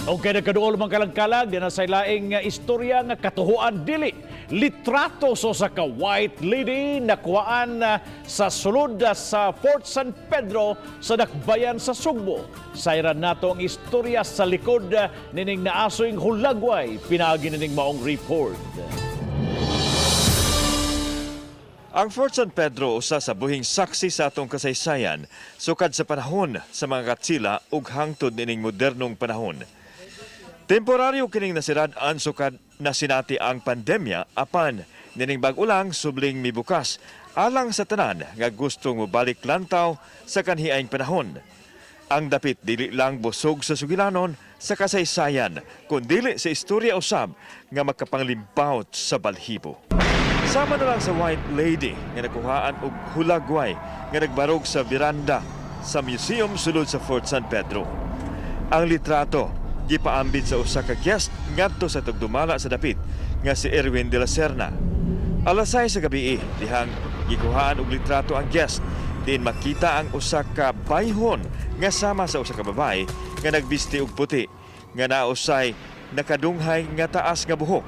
Okay, nagkaduol mga kalag-kalag, di na sa laing istorya nga katuhuan dili. Litrato sa usa ka white lady nakuhaan sa sulod sa Fort San Pedro sa Dakbayan sa Sugbo. Sayran nato ang istorya sa likod nining naasoing hulagway, pinaagi nining maong report. Ang Fort San Pedro usa sa buhing saksi sa atong kasaysayan sukad sa panahon sa mga katsila ug hangtod nining modernong panahon. Temporaryo kining nasirad-an sukad nasinati ang pandemya, apan nining bag-o lang subling mibukas alang sa tanan nga gustong mobalik lantaw sa kanhiaing panahon. Ang dapit dili lang busog sa sugilanon sa kasaysayan kundili sa istorya usab nga makapanglimbawot sa balhibo. Sama na lang sa White Lady nga nakuhaan og hulagway nga nagbarog sa veranda sa museum sulod sa Fort San Pedro. Ang litrato gipaambit sa usa ka guest ngadto sa tugdumala sa dapit nga si Erwin de la Serna. Alas 6 sa gabi dihang gikuhaan og litrato ang guest, diin makita ang usa ka bayhon nga sama sa usa ka babae nga nagbisti og puti nga nausay nakadunghay nga taas nga buhok,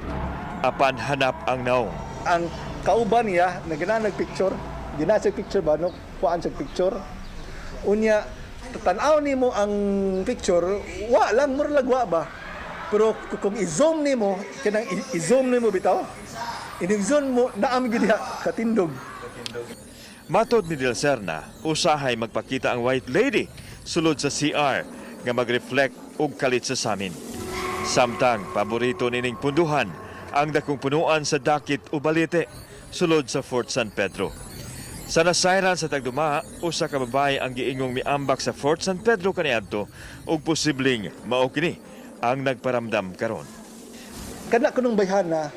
apan hanap ang naong. Ang kauban niya nagana nagpicture, gina siya picture ba, no, kuan siya picture. Unya tan-aw nimo ang picture, wa lang, murag wa ba, pero kung i-zoom nimo kanang i-zoom nimo bitaw, inig-zoom mo, naam gyud diha katindog. Matod ni Del Serna, usahay magpakita ang White Lady sulod sa CR nga mag-reflect og kalit sa samin. Samtang paborito nining punduhan ang dakong punuan sa dakit o balite sulod sa Fort San Pedro. Sa nasayran sa tagduma, usa ka babae ang giingong miambak sa Fort San Pedro kaniadto ug posibleng mao kini ang nagparamdam karon. Kana kunong bayhana,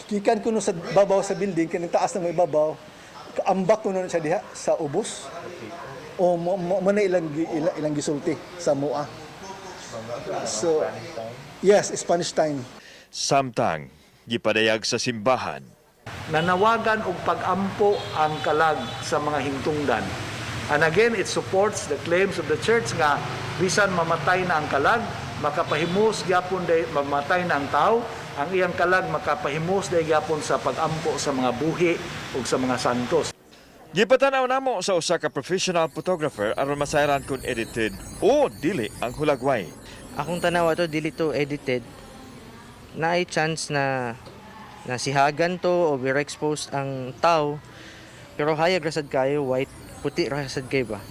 gikan kuno sa babaw sa building, kining taas ng may babaw, kaambak kuno siya diha sa ubos o mo na ilang gisulti sa mua. So yes, Spanish time. Samtang gipadayag sa simbahan, Nanawagan og pag-ampo ang kalag sa mga hintungdan. And again, it supports the claims of the church nga bisan mamatay na ang kalag, makapahimos gyapon day mamatay na ang tao, ang iyang kalag makapahimos day gyapon sa pag-ampo sa mga buhi ug sa mga santos. Gipatanaw namo sa usa ka professional photographer aron masayran kung edited o dili ang hulagway. Akong tanawa to, dili to edited. Naay chance na nasihagan to o overexposed ang tao. Pero hayag ra sad kayo, white, puti ra sad kayo ba.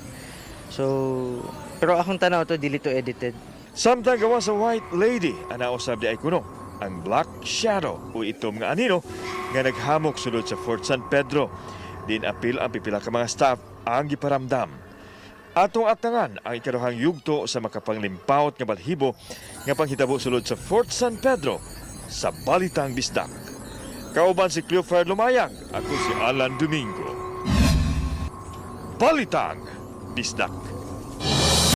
So, pero akong tanaw to, dili to edited. Samtang gawa sa White Lady, ana usab di ay kuno ang Black Shadow o itom nga anino nga naghamok sulod sa Fort San Pedro. Din apil ang pipila ka mga staff ang giparamdam. Atong atangan ang ikaduhang yugto sa makapanglimpawot nga balhibo nga panghitabo sulod sa Fort San Pedro sa Balitang Bisdak. Kauban si Cleofer Lumayag, ako si Alan Domingo. Balitang Bisdak.